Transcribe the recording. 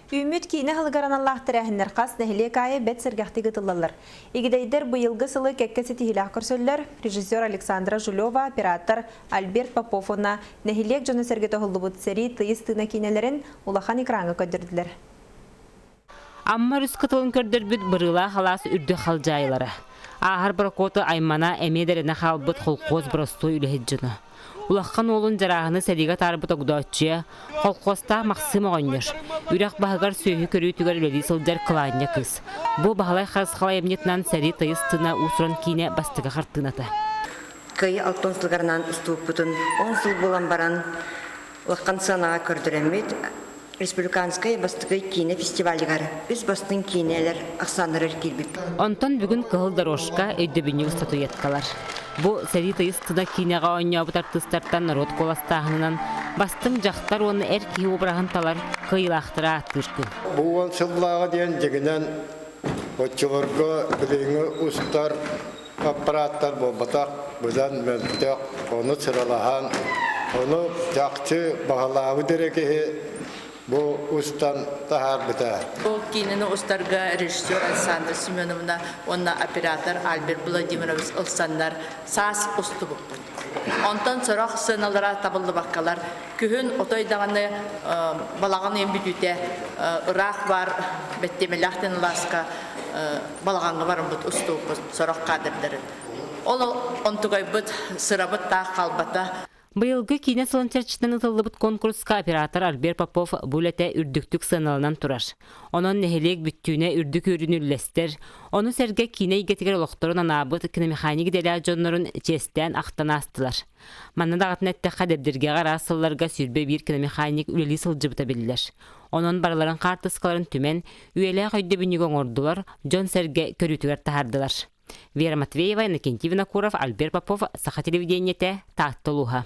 Үүммүт киинэ сылыгар аналлаах тэрээһиннэр хас нэһилиэк аайы бэрт сэргэхтик ыытыллаллар. Игидэйдэр быйылгы сылы кэккэ ситиһиилээх көрсөллөр. Режиссер Александра Жулева, оператор Альберт Попов уонна нэһилиэк дьоно-сэргэтэ уһуллубут Сэрии тыйыс тыына киинэлэрин улахан экраҥҥа көрдөрдүлэр. Амма өрүс кытылын көрдөрбүт Бырыылаах алаас үрдүк халдьаайылара. Ааһар борокуоту аймана эмиэ да эрэнэ хаалбыт холкуос боростуой үлэһит дьоно. Улахан уолун Дьарааһыны сэриигэ атаарбыт Огдооччуйа, холкуостаах Махсыым оҕонньор, үрэх баһыгар сүөһү көрүүтүгэр үлэлии сылдьар Кылаанньа кыыс. Бу Баһылай Харысхал айымньытынан сэрии тыйыс тына уус-уран киинэ бастакы хартыыната. Кыайыы алтан сылыгарынан устууппутун он сыл буолан баран улахан сыанаҕа көрдөрөммүт Республиканскай бастакы киинэ фестивалыгар үс бастыҥ киинэлэр ахсааннарыгар киирбит. Онтон бүгүн Кыһыл дорожка өйдөбүнньүк статуэткалар. Бу сэрии тыйыс тына киинэҕэ оонньообут артыыстартан норуот куоластааһынынан бастыҥ дьахтар уонна эр киһи обраһын талар кыайыылаахтары ааттыыр күн. Бу уон сыллааҕы диэн дьиҥинэн оччолорго билиҥҥи устар аппарааттар буолбатах, быдан мөлтөх, ону сыралаһан, ону чахчы баһылаабыт эрэ киһи бу устан таһаарбыта. Ол киинэни устарга режиссер Александра Семеновна уонна оператор Альберт Владимирович ылсаннар саас устубуппут. Онтон сорох сыаналара табыллыбаккалар күһүн отой даҕаны балаҕан ыйын бүтүүтэ ыраах баар Бэттиэмэлээх лааска балаҕаҥҥа бараммыт устууппут сорох кадрдарын. Ол онтугайбыт сырабыт таах хаалбата. Быйылгы киинэ сылын чэрчитинэн ытыллыбыт конкурска оператор Альберт Попов бу үлэтэ үрдүктүк сыаналанан турар. Онон нэһилиэк бүттүүнэ үрдүк үөрүүнү үллэстэр, ону сэргэ киинэ эйгэтигэр олохторун анаабыт киномеханик идэлээх дьоннорун чиэстээн ахтан аастылар. Манна даҕатан эттэххэ, Дэбдиргэҕэ араас сылларга 21 киномеханик үлэлии сылдьыбыта биллэр. Онон барыларын хаартыскаларын түмэн, үйэлээх өйдөбүнньүгү оҥордулар, дьон-сэргэ көрүүтүгэр таһаардылар. Вера Матвеева, Иннокентий Винокуров, Альберт Попов, Саха телевидениетэ, Таатта улууһа.